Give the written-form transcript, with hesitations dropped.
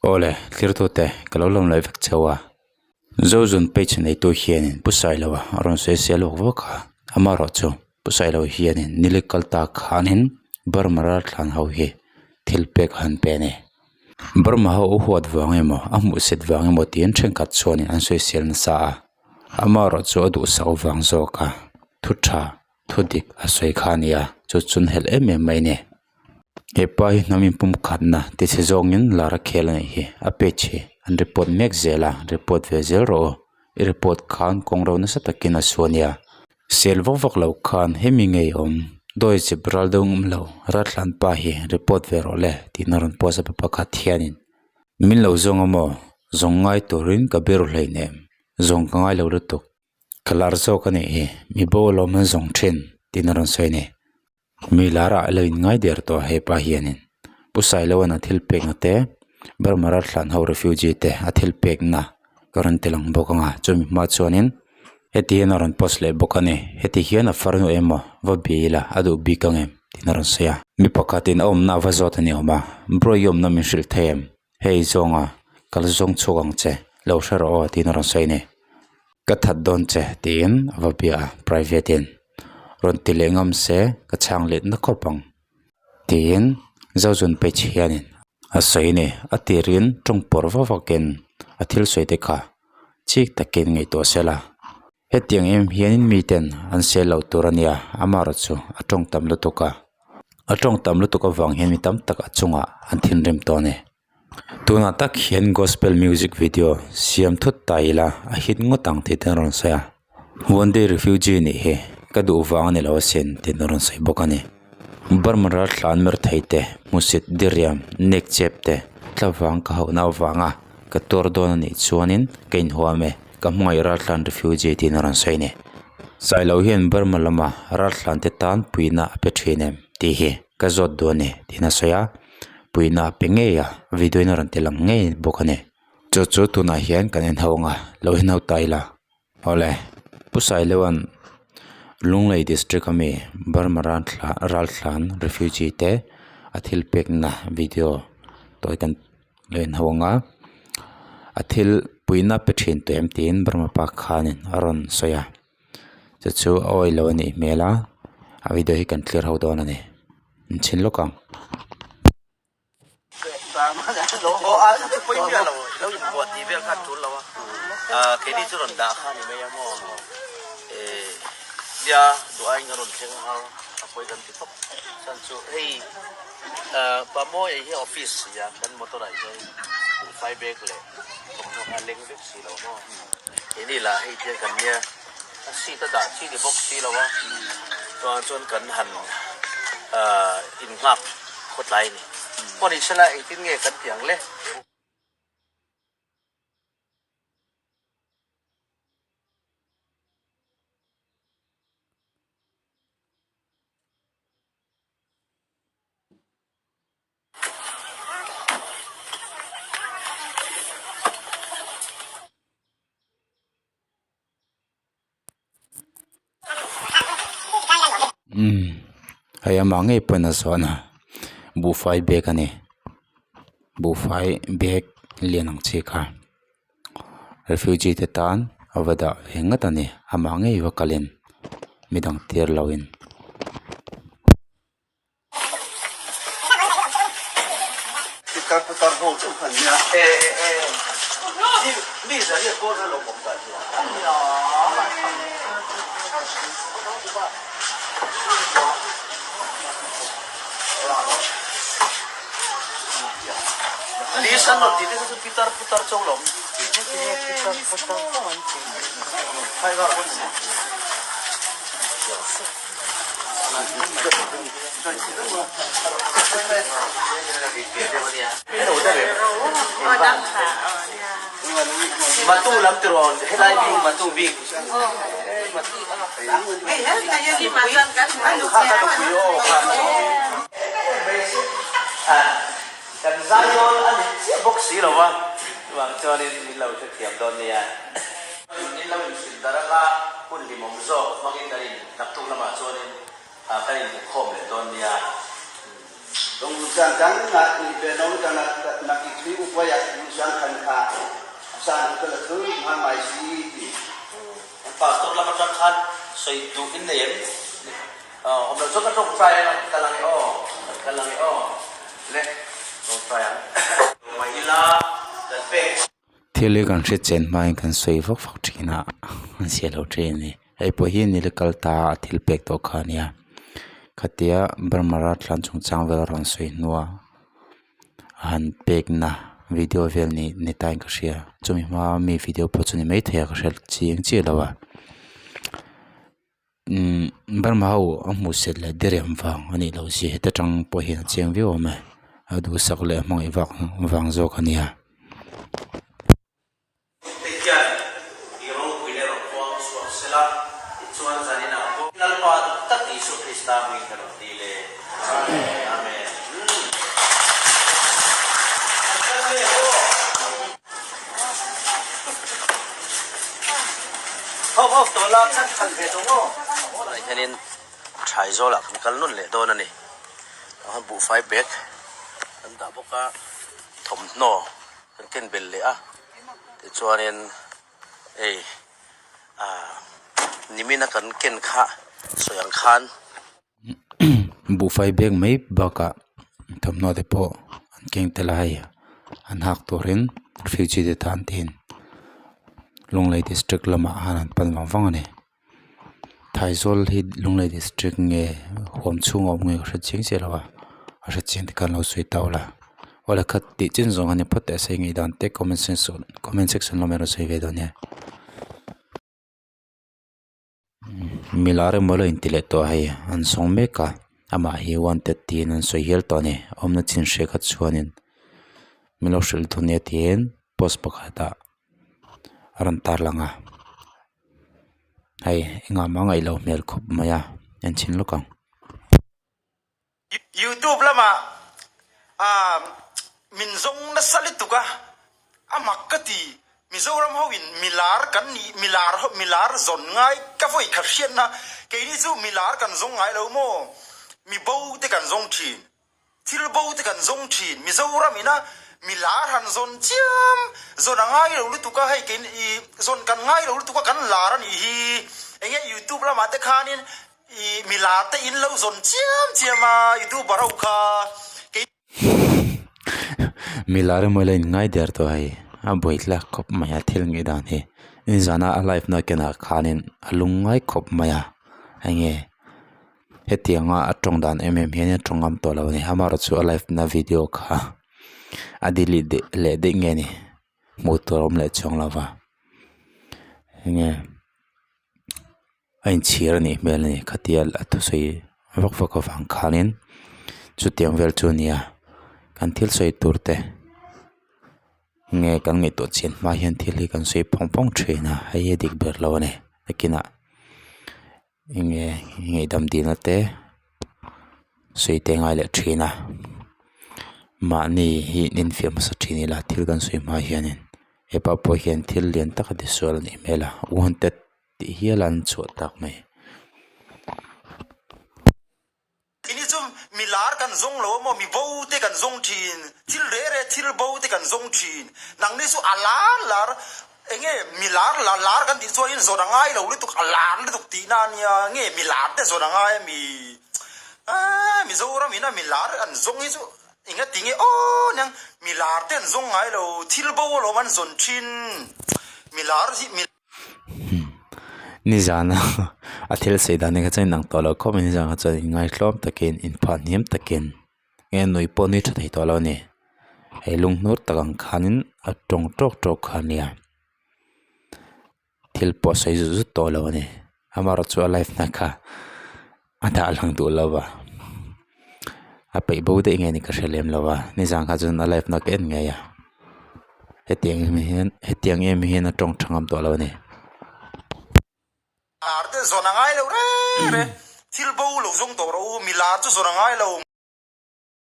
Awle, thirtute, ka lo lawm leh vek cheu a. Zozun page neitu hianin Pu Sailoa a rawn sawi sel vak vak a, amaherawhchu Pu Sailoa hianin nili kal ta khanin Burma raltlan ho hi thil pek a han pe a ni. Burma ho u huat vang emaw a hmuhsit vang emaw tiin thenkhat chuanin an sawi sel nasa a, amaherawhchu a duhsak vang zawk a thu tha thu dik a sawi kha a ni a, chu chun helh em em mai a ni. He pa hi hnam inpum khatna ti chhe zawngin lar a khel a nih hi a page hi an report mek zel a report ve zel rawh aw i report khan kawng ro nasa takin a su a nia sel vak vak lo khan hemi ngei awm dawi chip ral deuh ngam lo Rathlan pa hi report ve rawh le tiin a rawn post a pa pakhat hianin min lo zawng a maw zawng ngai turin ka biru hleinem zawng ka ngai lo lutuk. Ka lar zawk a nih hi, mi bo alawm an zawng thin tiin a rawn sawi a ni. Mi larah a lo inngai der tawh a hepa hianin Pu Sailoan a thil pekna te Burma raltlan ho refugee te a thil pekna ka rawn ti lang bawk ang a, chumi hma chuanin heti hian a rawn post leh bawk a ni. Heti hian a farnu emaw va bia ila a duh bik ang em tiin a rawn sawi a. Mi pakhatin a awmna a va zawt a ni awm a, bro i awmna min hrilh thei em? Hei zawnga kal zawng chhuak ang che, lo hre rawh aw tiin a rawn sawi a ni. Ka that dawn che tiin a va bia a private in rawn ti leh ngam se ka chhang let na khawp ang tiin Zozun page hianin a sawi a ni. A tirin tawng pawr vak vakin a thil sawi te kha chik takin ngaihtuah sela hetiang em hianin miten an sel loh tur a nia amaherawhchu a tawng tam lutuk a a tawng tam lutuk avang hian mi tam tak a chungah an thinrim tawh a ni. Tunah tak hian gospel music video siam thut ta ila a hit ngawt ang tih te an rawn sawi a one day refugee nih hi ka duh vang a ni lo asin tih an rawn sawi bawk a ni Burma ral thlan mer thei te hmusit diriam nek chep te tlavang ka hauhna avanga ka tuar dawn a nih chuanin ka inhuam e ka hmangaih ral thlan refugee tiin a rawn sawi a ni Sailo hian Burma lama ral thlan te tan puihna a pe thin em tih hi ka zawt duh a ni tiin a sawi a. Puihna pe ngei a video in a rawn ti lang ngei bawk a ni chu chu tunah hian kan en ho ang a lo en ho ta ila awle Pu Sailoan Lunglei district ami Burma ral thla ral thlan refugee te a thil pekna video tawi kan lo en ho ang a a thil puihna pe thin tawh em tiin Burma pa khanin a rawn sawi a chu chu a awih lo a nih hmel a a video hi kan clear ho dawn a ni. An chhin lawk ang. A seat a dah chi ni bawk si lo a, chuan chuan kan han ahh innghak khawtlai a ni. Pawh ni sela engtin nge kan tih ang le? Umm hei amah ngei pawhin a zawn a buhfai bag a ni buhfai bag lian ang chi kha refugee te tan a va dah ve ngat a ni amah ngei va kalin midang tir loin. Pitar putar ho chauh kha an nia. E e e mi mi zariat pawh na lo awm ta hi a. Lisa not ti te kha chu pitar putar chauh lo. Pitar putar chauh an ti. Matu lam tirawn helai bik matu bik kan zai dawn a ni chiah bawk si lo va chuvang chuanin min lo hrethiam dawn nia. Min lo inhrilh darh anga hun hlimawm zawk hmangin kan in naktuk lamah chuanin kan inhmukhawm leh dawn nia. Pastor lam atang khan sawi duh in nei em? Awm lo chuan ka tawngtai ang ka kal ang e aw, kan kal ang e aw le tawngtai ang. Mai ila kan pek. Thil hi kan hre chen hmain kan sawi vak vak thin a, an sia lo thin a ni. Hei pawh hi nil kal ta a thil pek tawh kha a nia. Khatia Burma raltlan chungchang vel a rawn sawi hnua a han pekna video vel ni ni tain ka hria. Chumi hma mi video pawh chu ni maithei a ka hre chiang chiah lo a. Umm Burma ho a hmuh set leh diriam vang a nih loh zia heta tang pawh hian a chiang viau awm e. A duhsak leh a hmangaih vak vang zawk a nia. Te hian i ropui leh rawn puang chhuak sela, tichuan zaninah pawh Lalpa duh tak Isua Krista hming ka rawn ti le. Amen. Kan kal ve aw. Ho ho tawh la khan kal ve tawh maw? Tunah hianin Thaizawlah kan kal nawn leh dawn a ni. Tah hian buhfai bag kan dah bawk a, thawmhnaw kan ken belh leh a tichuanin hei ah nimina kan ken kha sawi ang khan. Buhfai bag mai bakah thawmhnaw te pawh an keng tel a hei an hak turin refugee te tan te in Lunglei district lamah khan an pan vang vang a ni. Thaizawl hi Lunglei district nge huam chhung a awm nge ka hre chiang chiah lo a a hre chiang te khan lo sawi ta ula awle khat tih chin zawng a ni phawt teh se ngei dan te comment section comment section lamah erawh sawi ve dawn nia milar emaw lo inti leh tawh a hei an sawng mek a amah hi wanted tiin an sawi hial tawh a ni awmna chin hria kha chuanin min lo hrilh dawn nia tiin post pakhatah a rawn tarlang a. Hei engah mah ngaih loh hmel khawp mai a en chhin lawk ang. Youtube lamah ah min zawng nasa lutuk a, a mak ka ti. Mizoram ho in milar kan nih milar ho milar zawn ngai ka vawi khat hriatna keini chu milar kan zawng ngai lo maw mi bo te kan zawng thin. Thil bo te kan zawng thin. Mizoram ina milar han zawn chiam zawn a ngai lo lutuk a, hei kein i zawn kan ngai lo lutuk a kan lar a nih hi. Enge youtube lamah te khanin i milar te in lo zawn chiam chiam a youtuber ho kha kei. Milar emaw ila in ngai der tawh hei a buai tlak khawp mai a thil ngei dan hi. Nizana a live na kenah khanin a lung ngai khawp mai a enge. Hetianga a tawng dan em em hian a tawng ngam tawh lo a ni amaherawh chu a live na video kha a delete leh daih nge ni hmuh tur a awm leh chuang lo va enge a inchhir a nih hmel a ni khatia a thusawi vak vak avang khanin chutiang vel chu a ni a kan thil sawi tur te nge kan ngaihtuah chian hma hian thil hi kan sawi phawng phawng thin a hei hi a dik ber lo a ni nakinah. Enge ngaihdam dihna te sawi te ngai leh thin a mahni hi infiam hmasa thin ila thil kan sawi hma hianin hepa pawh hian thil lian tak a ti sual a nih hmel a wanted tih hial an chhuah tak mai. Ini chu mi lar kan zawng lo a maw, mi bo te kan zawng thin, thil re re thil bo te kan zawng thin. Nangni chu a lar lar, enge mi lar lar lar kan tih chuan in zawn a ngai lo lutuk, a lar lutuk tihna a nia, nge mi lar te zawn a ngai a mi? Aaa Mizoram ina mi lar an zawng hi chu enga ti nge aw niang, mi lar te an zawng ngai lo, thil bo alawm an zawn thin, mi lar hi mi. Nizana a thil sawi dan hi kha chuan inang tawh lo khawp mai nizan kha chuan inngaitlawm takin inphah hniam takin nge nui pawh nui tha thei tawh lo a ni hei lunghnur tak ang khanin a tawng tawk tawk kha a nia thil pawh a sawi zut zut tawh lo a ni amaherawh chu a live na kha a dah lang duh lo va a peih bo daih nge ni ka hre lem lo va nizan kha chuan a live na ka en ngei a hetiang em hian hetiang em hian a tawng tha ngam tawh lo a ni. Lar te zawn a ngai lo reng reng thil bo lo zawng tawh rawh u mi lar chu zawn a ngai lo.